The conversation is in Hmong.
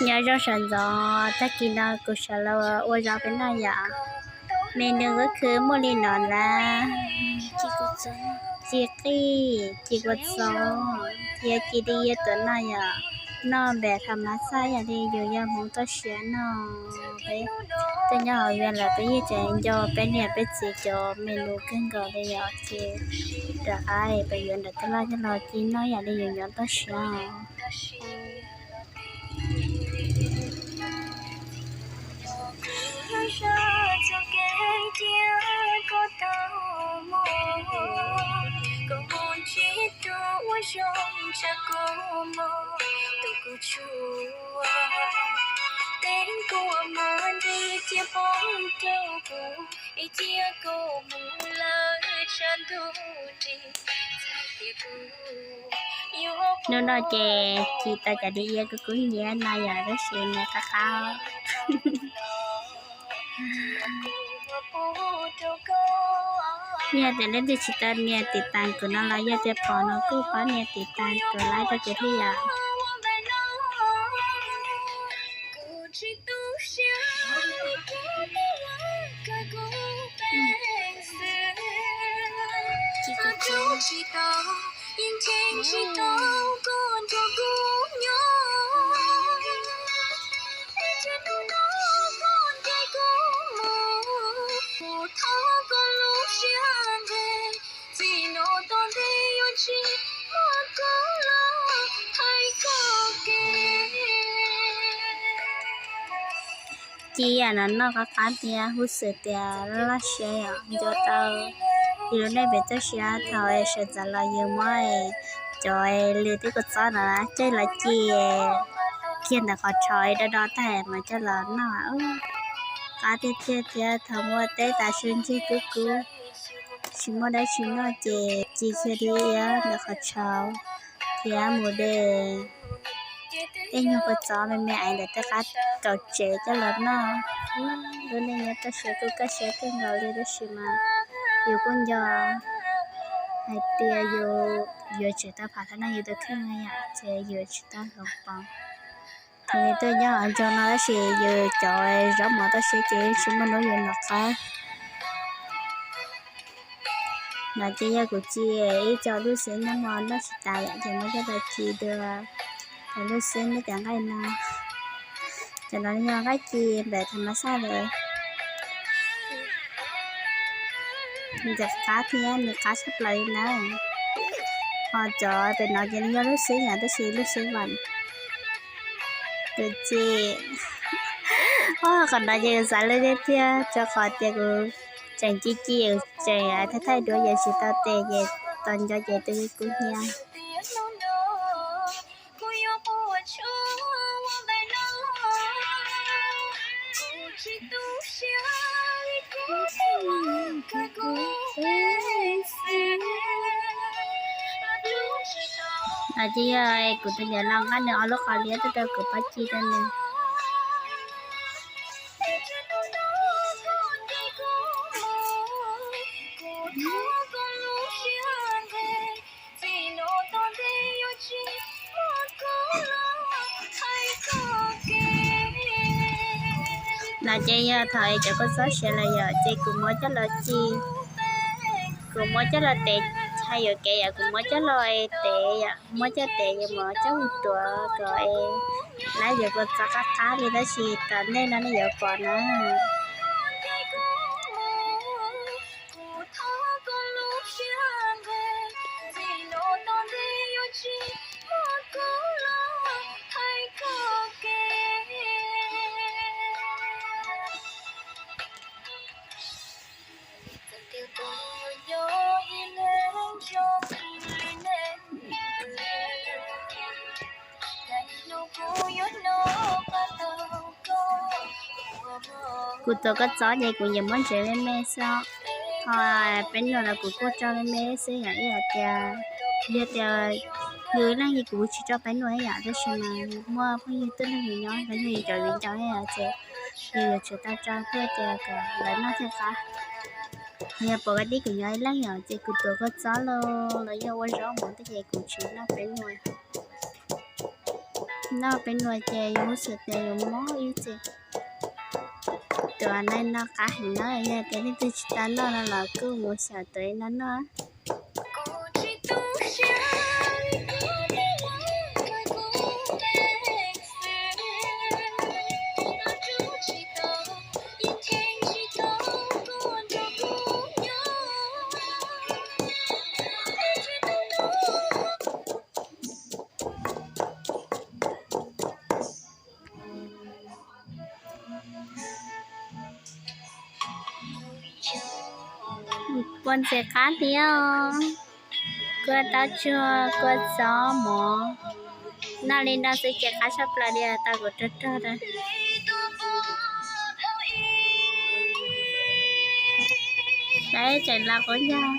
Nyob zoo sawv ntxov, tag kis no kuv sawv los ua zov peb noj yom. Menu kuj khwv muaj li no na, ci qij, ci kua txob, thiab ci dib iab tuam noj yom. Noj npaum tham mas xaj yam li yus yog Hmoob toj siab no. Peb tuaj nyob hauv Vias lawm peb yeej tseem nco peb niam peb txiv cov menu kawg nkaus li yom, ces rov qab peb yuav ntawm tej laj coj los ci noj yam li yus nyob toj siab. Hnub no ces ci tau cov dib iab kub kub hnyiab no yom, tab sis nws qab qab. Yog tias leej twg tsis tau nias tiv tas kuv no los yog tias pom no kuj pab nias tiv tas kuv laiv rau kuv thiab yom. Ci yam no noj qab qab thiab huj xwm tias laj siab os, nco tau yus lub neej pem txoj sia thaum sawv ntxov los yus muab cov lwm teb kua txob no coj los ci kiag ntawm qhov tshauv do do tag mas coj los noj. Qab tiag tiag thiab thaum muaj teb tas su ntsig kub kub, tsis muaj dab tsi noj ces ci kiag dib iab ntawm qhov tshauv thiab mus de tej nyuag kua txob me me ntawm tej qab kaum tsev coj los noj. Lub neej nyob toj siab kuj kaj siab kawg nkaus li tab sis mas yus kuj nco hais tias yus yuav tsis tau phav thab noj yus tus kheej yom, ces yus tsis tau hloov pauv. Thaum nws tuaj nyob hauv nroog no tab sis yus cov zaub mov toj siab ces tsis muaj hnub yus noj qab. No ces yog kuv ci ib co lub xib nyob hmo noj tsis tas yom, ces muab coj los ci dua. Cov lub xib nyob cov nqaij no, cov no yog nqaij ci npaum tham mas xaj li. Ntxim qab thiab nws qab tshaj plaws li na. Ho cov pem no ces nws yog lub xib yom, tab sis lub xib vam kuv ci. Qhov no ces kuv xav lwj tiag tiag rau qhov tias kuv tseem ci ci, tseem thaij thaij duab ces tsis tau tes ces tos nco ces twb kub hnyiab. Ces yog kuv tus niam laus nqa nws ob lub qos liab tuaj rau kuv pab ci rau nws. No ces yog thaum es cov kua txob siav lawm yom, ces kuv muab coj los ci, kuv muab coj los tev, hais yuam kev yom, kuv muab coj los tev yom, muab coj tev yuav muab coj mus tuav kom es lab yuav kua txob qab qab li tab sis tom ntej no nej yuav pom na. Kuv tuav kua txob ces kuv yuav muab ntsev me me xwb, ho peb nuam los kuv kuj tso me me xwb yom, ib yam tias yog tias yus ib leeg ces kuv tsis tso peb nuam ib yam, tab sis mas muaj phooj ywg tuaj nrog yus nyob los yog yus cov viv ncaus ib yam ces yus yuav tsum tau tso thiaj tias kom lawv noj thiaj qab. Yog pom koj tib kuv nyob ib leeg yom ces kuv tuav kua txob los los yog ua zaub mov tej ces kuv tsis noj peb nuam. Noj peb nua ces yus xav tias yus mob ib txhis. Tus nai no qab heev na, yog tias leej twg tsis tau noj no los kuj mus xyaum tus no noj. Puas ntxim qab thiab os. Kua tau tsuag, kua txob mov. Noj li no xwb ces qab tshaj plaws li, tau kuv rog rog na. Saib tseem los kuv yog.